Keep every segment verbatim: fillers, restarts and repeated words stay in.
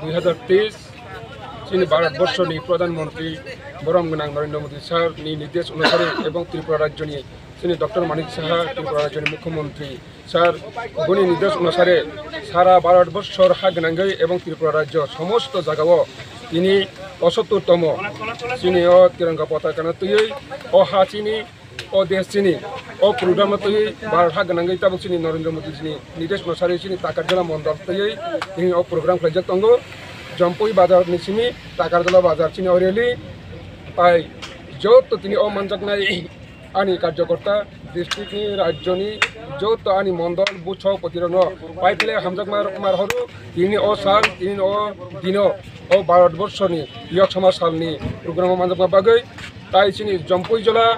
Dui hazar teis chini Bharat Borshoni Pradhan Mantri borom gwnang Narendra Modi sir ni nirdesh onusare ebong Tripura rajyoni chini Doctor Manik Saha, Tripura rajyoni Mukhyamantri sir, boni nirdesh onusare sara Bharat Borshor ha gwnangwi ebong Tripura rajyo somosto jagao tini posottor tomo chini o Tiranga Pataka no twiwi o ha chini o desh chini o program no twiwi Bharat ha gwnangwi tabuk chini Narendra Modi chini nirdesh onusare chini Takarjala mondol twiwi tini o program khlaijak tongo. Jompui bazar ni simi Takarjala bazar chini o rally tai joto tini o manjaknai ani karjokorta district ni, rajyo ni joto ani mondol buthok potirok no pai phle hamjakma rok mar horu tini o sal tini o dino o Bharat Borshoni Yok Samaj salni program o manjakma bagwi tai chini Jompui Jola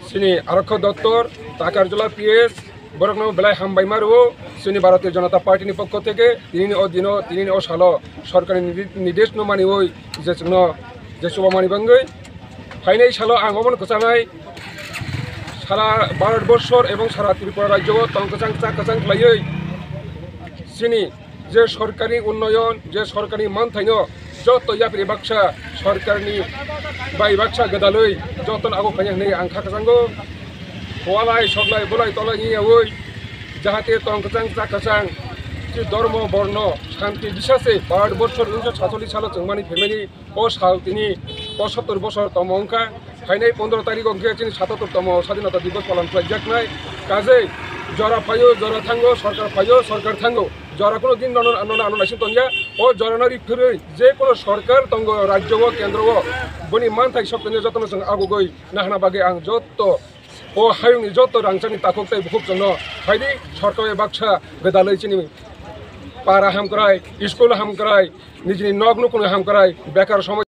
chini Arokho Dottor, Takarjala P S, borokno belai hambai ma rwo. Chini Bharatiya Janata Party ni pokho theke tinini o dino, tinini o salo sorkarni nirdi-, nirdesh no maniwi je chwngno je chuba mani bangwi phainai salo ang omono kwchanai sara Bharat Borshor ebong sara Tripura rajyo o tong kwchang cha kwchang khlaiwi chini je sorkarni unnoyon, je sorkarni manthaino joto yapri baksa sorkarni bai baksa gwdalwi jotono abo khaina hwnwi ang kha kwchango. Walai soklai bolai tolai wngyawi jahate tong kwchang cha kwchang chi dhormo borno shanti bisase Bharat Borshor unisho satchollish salo chwngmani phaimani o sal tini posottor bosor tomo wngkha. Phainai pondro tarikh o hwnkhe chini satattor tomo Sadinota Dibos palon khlaijaknai. Kajei jora phaio, jora thango, sorkar phaio, sorkar thango. Jora kuno din nono, nono ano naising tongya. O jora no riphirwi je kuno sorkar tongo rajyo o, kendro o, boni manthai soktonwi jotono chwng agugwi nahana bagwi ang jotto o hayungni jotto rangchakni takhuk tei bukhuk chwngno phaidi sorkar bai baksa gwdalwi chini para hamkrai, school hamkrai, nijini nok nukhungni hamkrai, bekar somoi